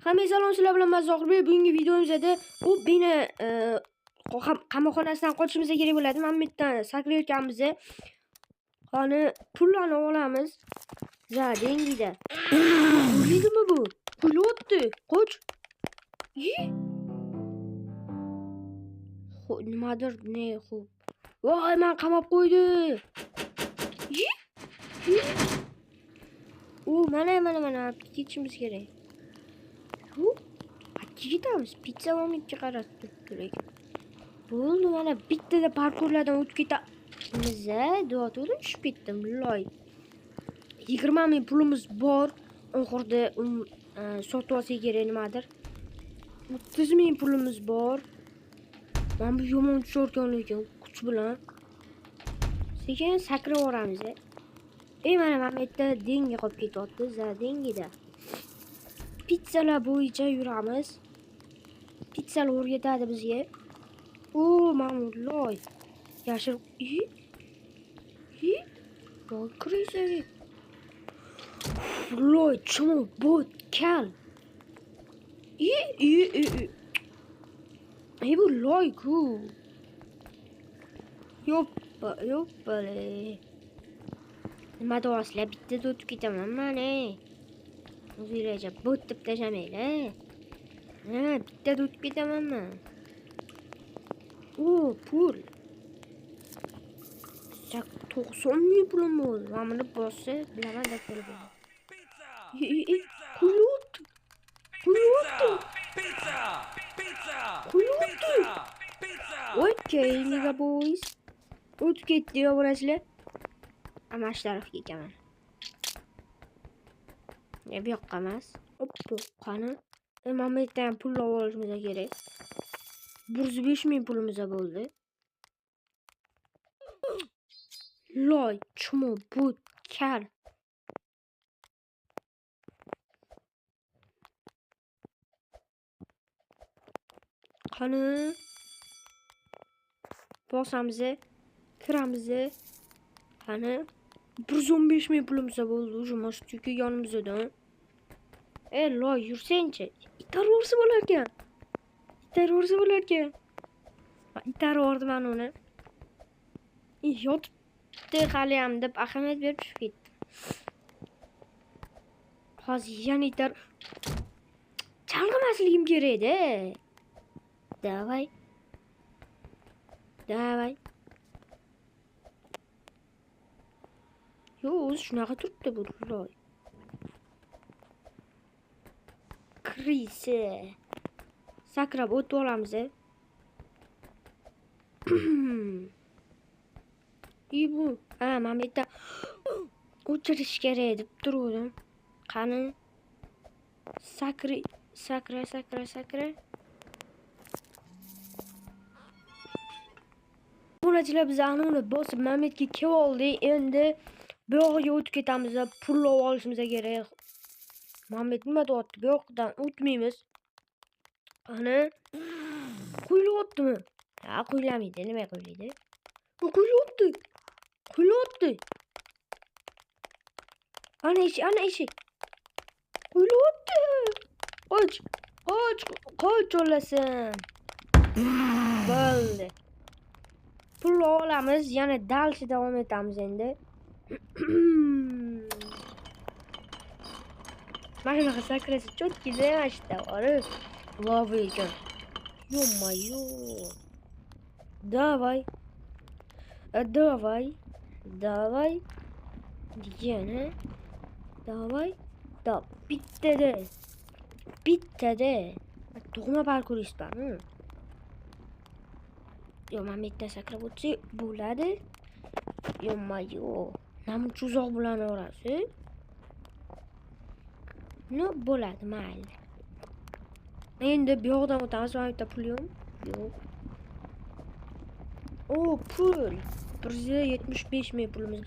Hammaga salom, sizlar bilan men Zohirbek. Bugungi videomizda u beni qamoqxonasidan qochishimiz kerak bo'ladi. Mana bu yerdan sakrayotganmiz. Qani pullarni olamiz. Za dengida. Qo'ydimi bu? Qo'yapti. Qoch. Nimadir ne xo'p. Voy, men qamab qo'ydi. U mana ketishimiz kerak. Qayerga ketamiz? Pitsa olmayapti qarab turibdi lekin. Bo'ldi, mana bittada parkurlardan o'tib ketamiz. Duo tushib ketdim, loy. 20 ming pulimiz bor. Oxirida sotib olsak kerak nimadir. 30 ming pulimiz bor. Mana bu yomon tushar lekin kuch bilan. Sekin sakrab yuboramiz. Mana bu yerda dengi qolib ketyapti, za dengida. Pizzalar bo'yicha yuramiz. Pizzalar o'rgatadi bizga. O, mana bu loy. Yashir. Voy, крыса. Loy, chumi, bot, kal. I, i, i, i. Bu loy-ku. Yoppa, yoppale. Nima deyapsizlar? Bittada o'tib ketaman man, O'zinglarcha bot deb tashlamanglar. Ha, bittada o'tib ketaman man. O, pul. 90 ming pulim bo'ldi. Mana buni bossa, bilaman deb pul beradi. Quyapti. Quyapti. Pizza! Pizza! Quyapti. Pizza! Okey, nigga boys. O'tib ketdi obunachilar. Mana shu tarafga ekanman. Bu yoqqa emas. Oppa, qani. Mana bu yerdan ham pul olishimiz kerak. 105 ming pulimiz bo'ldi. Loy, chumo, but, kal. Qani. Bosamiz, kiramiz. Qani. 115 ming pulimiz bo'ldi. Уже mana shu kelganimizdan. Loy, yursangchi. Itarvorsa bo'larkan. Itarvorsa bo'larkan. Itarvordi man uni. Yotibdi haliyam deb ahamiyat berib tushib ketdim. Hozir yana itar chalg'imasligim kerak edi. Davay. Davay. Yo'q, o'zi shunaqa turibdi bu loy. Krisi. Sakrab o'tib olamiz. Bu, ha, mana bu yerda o'chirish kerak deb turuvdim. Qani. Sakri, sakra, sakra, sakra. Obunachilar, biz ana uni bosib mana bu yerga kelib oldik. Endi bu yog'iga o'tib ketamiz, pul olishimiz kerak. Mana bu yerda nima deyapti? Bu yoqdan o'tmaymiz. Qani. Quyilyaptimi? Ha, quyilamaydi. Nima quyiladi? Bu quyilyapti. Quyilyapti. Ana eshik, ana eshik. Quyilyapti. Qoch, qoch, qoch olasan. Bo'ldi. Pul olamiz, yana дальше davom etamiz endi. Mana shunaqa sakrasa cho'tkida mana shu yerda borib lava ekan. Ё-моё. Давай. Давай. Давай. Yana. Давай. Da bittada. Bittada. Tug'ma parkuristman. Yo, mana bu yerda sakrab o'tsak bo'ladi. Ё-моё. Namuncha uzoq bularni orasi. No, bo'ladi, mayli. Endi bu yoqdan o'tamiz. Mana bu yerda pul yo'q. Yo'q. O, pul. 175 ming pulimiz.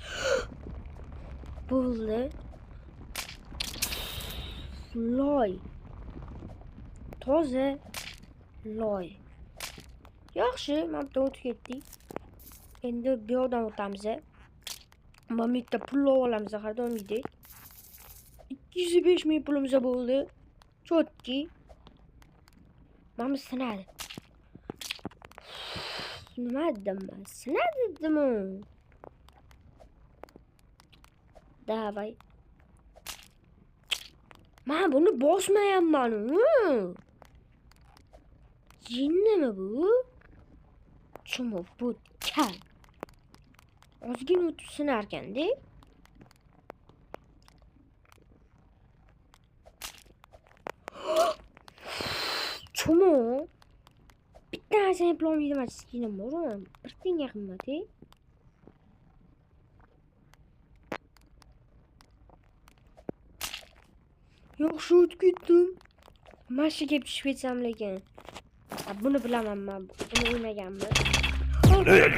Bo'ldi. Loy. Toza loy. Yaxshi, mana bu yerdan o'tib ketdik. Endi bu yoqdan o'tamiz. Mana bu yerda pul olamiz har doimgidek. 205 ming pulimiz bo'ldi. Чётки. Mana bu sinadi. Nima dedim man? Sinadi dedim. Давай. Man buni bosmayapman. Jinnimi bu? Chumov bu kal. Ozgina o'tib sinarkan-da. Chumo. Bitta narsani eplolmaydi, skinim bormi? Bir tiyinga qimmat, ey. Yaxshi o'tib ketdim. Mana shu kelib tushib ketsam lekin. Buni bilaman man. Buni o'ynaganman. Ey, ey,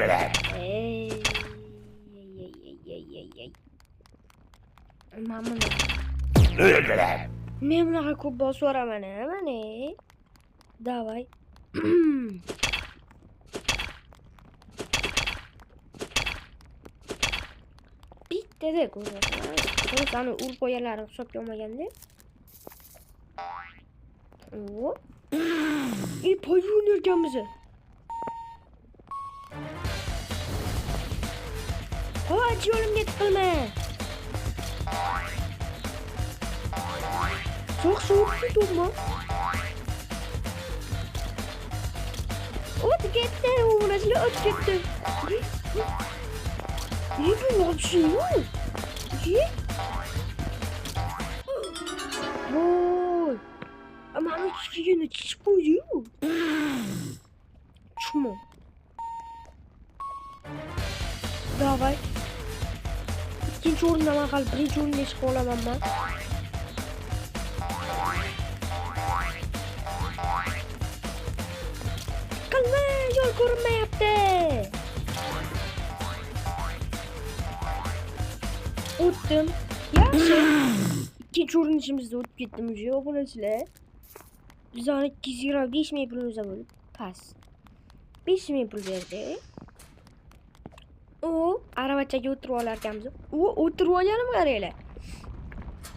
ey, ey, ey, ey. Man buni Men bunaqa ko'p bosib yuboraman, a, mana. Давай. Bittada ko'ryapman. To'g'risi, ani urib qo'yganlarim hisobga olmaganda. O. Ey, poyga o'ynarkanmiz. Qoch, yo'limga tiqilma. Yaxshi o'tib ketdimi? O'tib ketdi, o'g'lashlar o'tib ketdi. Ey, bu вообще yo'q. Ey. Voy. Mana kelganda chiqib qo'ydi-yu. Чмо. Давай. Ikkinchi o'rindaman hali, birinchi o'ringa chiqib olaman man. Qilma, yo'l ko'rinmayapti. O'tdim. Yaxshi. Ikkinchi urinishimizda o'tib ketdim уже, obunachilar. Bizani 225 ming pulimiz bo'lib, past. 5 ming pul berdi. U aravachaga o'tirib olar ekanmiz. U o'tirib olganim qaranglar.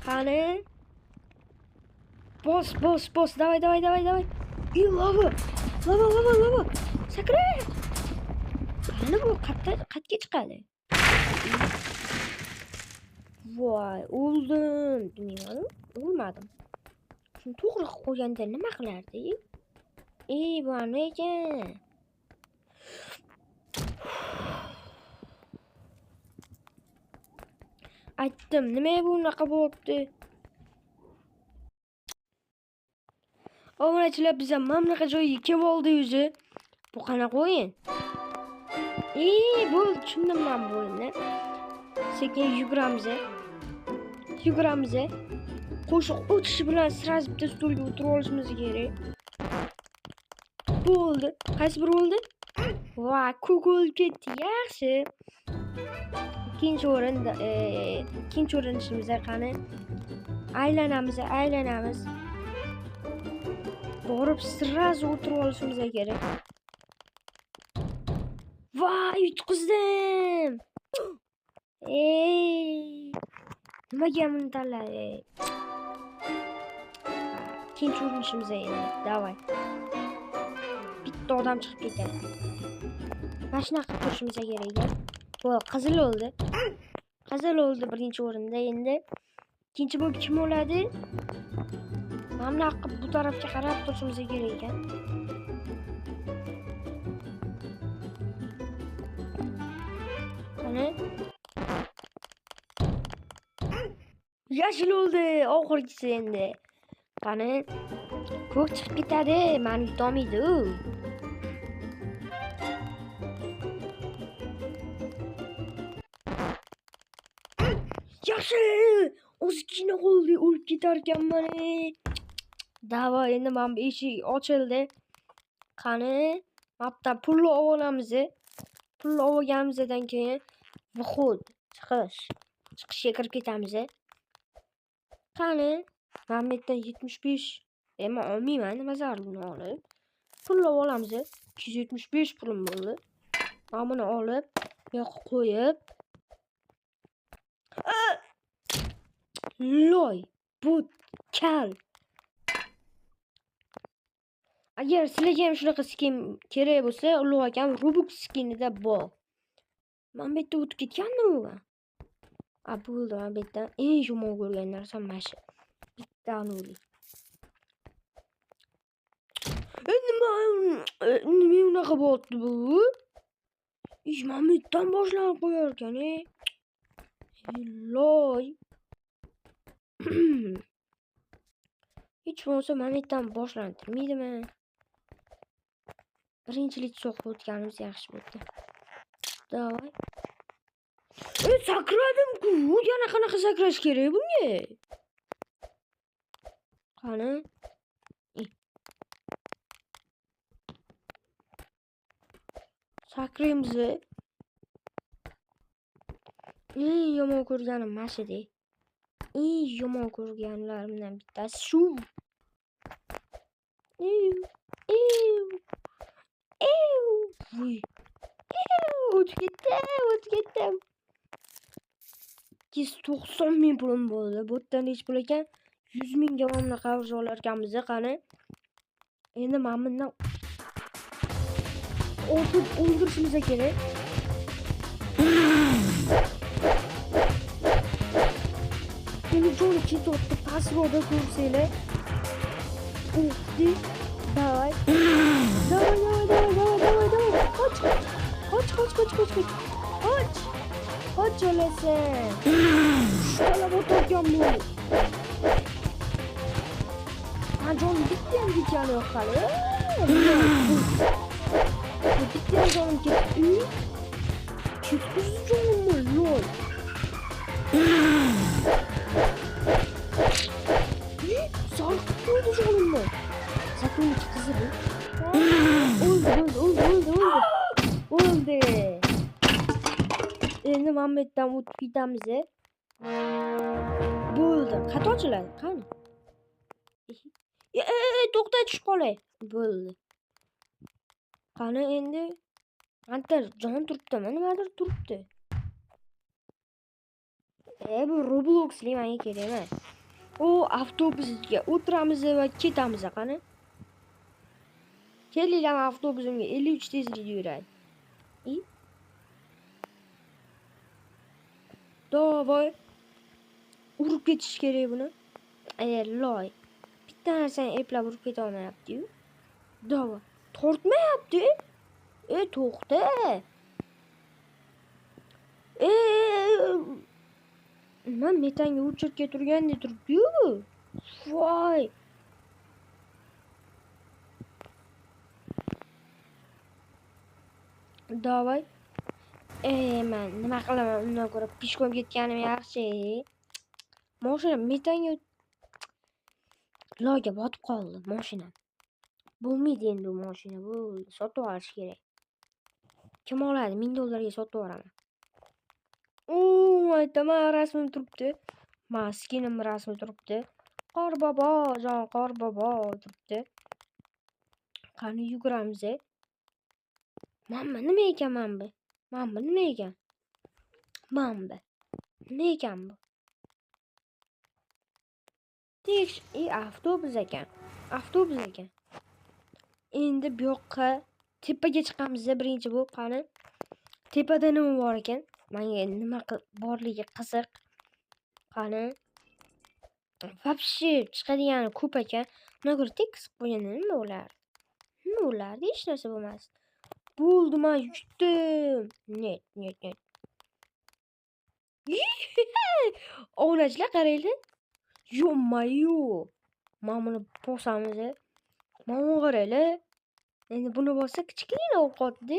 Qani? Bos, bos, bos. Давай, давай, давай, давай. Ey, lava. Lava, lava, lava. Sakra. Qani bu qayerda, qayerga chiqadi? Voy, o'ldim demayman. O'lmadim. Shuni to'g'ri qilib qo'yganda nima qilardi? Ey, bu nima ekan? Aytdim, nima bu unaqa bo'pti? Obunachilar, biz ham mana bunaqa joyga kelib oldi yuzi. Bu qanaqa o'yin? Ey, bo'ldi, tushundim men bu o'yinni. Sekin yuguramiz. Yuguramiz. Qo'shiq o'tishi bilan sразу bitta stulga o'tirib olishimiz kerak. Bo'ldi. Qaysi biri bo'ldi? Va, ko'k bo'lib ketdi. Yaxshi. Ikkinchi o'rinda, ikkinchi urinishimizda qani? Aylanamiz, aylanamiz. Borib sразу o'tirib olishimiz kerak. Voy, yutqizdim. Ey, nimaga buni tanladik? Ikkinchi urinishimiz endi. Давай. Bitta odam chiqib ketadi. Mana shunaqa qilib turishimiz kerak ekan. Bu qizil oldi. Qizil oldi birinchi o'rinda endi. Ikkinchi bo'lib kim oladi? Mana bunaqa qilib bu tarafga qarab turishimiz kerak ekan. Qani? Yashil oldi oxirgisi endi. Qani? Ko'k chiqib ketadi, meni yutolmaydi u. Yaxshi! Ozgina qoldi, o'lib ketar ekanman. Davay, endi mana bu eshik ochildi. Qani? Mapda pulni olamiz. Pulni olganimizdan keyin vxod, chiqish. Chiqishga kirib ketamiz. Qani? Mana bu yerdan 75. Men olmayman, nima zarur buni olib. Pulni olamiz. 275 pulim bo'ldi. Mana buni olib, bu yoqqa qo'yib. Loy, but, kal. Agar sizlarga ham shunaqa skin kerak bo'lsa, Ulug' akam Robux skinida bor. Mana bu yerda o'tib ketgandim u. A, bo'ldi, mana bu yerdan eng yomon ko'rgan narsam mana shu. Bitta anuli. Nima unaqa bo'ldi bu? Ish mana bu yerdan boshlanib qo'yar ekan, Loy. Hech bo'lmasa mana bu yerdan boshlantirmaydimi? Birinchilik so'qib o'tganimiz yaxshi bo'ldi. Davay. Sakradim-ku. Yana qanaqa sakrash kerak bunga? Qani? Sakraymiz. Eng yomon ko'rganim mana shu-da. Eng yomon ko'rganlarimdan bittasi shu. O'tib ketdim, o'tib ketdim. 290 ming pulim bo'ldi. Bu yerda necha pul ekan? 100 mingga mana bunaqa qarz olar ekanmiz, qani. Endi mana bundan otib o'ldirishimiz kerak. Endi joni ketyapti, pastroqda ko'rsanglar. Uxdi. Давай. Давай, давай, давай, давай, давай, давай. Qoch, qoch, qoch, qoch, qoch, qoch. Qoch. Qoch o'lasan. Shtalab o'tirgan bu. Ha, jonim bitta ham ketgani yo'q hali. Bitta ham jonim ketdi. Ketgizdi jonimni, lol. Sarqib qo'ydi jonimni. Satunchi qizi bu. O'ldi, o'ldi, o'ldi, o'ldi, o'ldi. O'ldi. Endi mana bu yerdan o'tib ketamiz. Bo'ldi. Qachon ochiladi? Qani? To'xta, tushib qolay. Bo'ldi. Qani endi? Qancha jon turibdimi? Nimadir turibdi. Bu Robloxli menga kerak emas. U avtobusga o'tiramiz va ketamiz, qani? Kelinglar, avtobusimga 53 tezlikda yuradi. Davay. Urib ketish kerak buni. Loy. Bitta narsani eplab urib keta olmayapti-yu. Davay. Tortmayapti. To'xta. Nima metanga o'chirga turgandek turibdi-yu bu. Voy. Davay. Men nima qilaman, undan ko'ra pishkom ketganim yaxshi. Mashina metanga loyga botib qoldi mashina. Bo'lmaydi endi bu mashina, bu sotib olish kerak. Kim oladi? $1000 ga sotib yuboraman. Aytaman, rasmim turibdi. Maskinim rasmi turibdi. Qorbobo, jon qorbobo turibdi. Qani yuguramiz. Mana nima ekan mana bu? Mana bu nima ekan? Mana bu. Nima ekan bu? Teksh, avtobus ekan. Avtobus ekan. Endi bu yoqqa tepaga chiqamiz birinchi bo'lib, qani. Tepada nima bor ekan? Menga nima borligi qiziq. Qani. Вообще chiqadigani ko'p ekan. Undan ko'ra tek qisib qo'yganda nima bo'lardi? Nima bo'lardi? Hech narsa bo'lmasdi. Bo'ldi, men yutdim. Net, net, net. Ovunachilar qaranglar. Yo-mayo. Mana buni bosamiz. Mana buni qaranglar. Endi buni bossa kichkina bo'lib qoldi.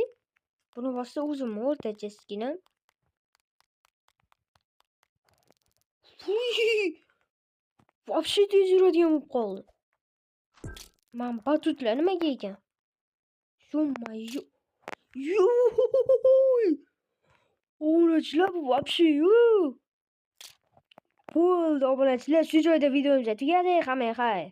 Buni bossa o'zim o'rtachasigina. Вообще tez yuradigan bo'lib qoldi. Mana batutlar nimaga ekan? Yo-mayo. Yo'y! Obunachilar bu вообще yo'q. Bo'ldi obunachilar, shu joyda videomiz tugadi. Hammaga xayr.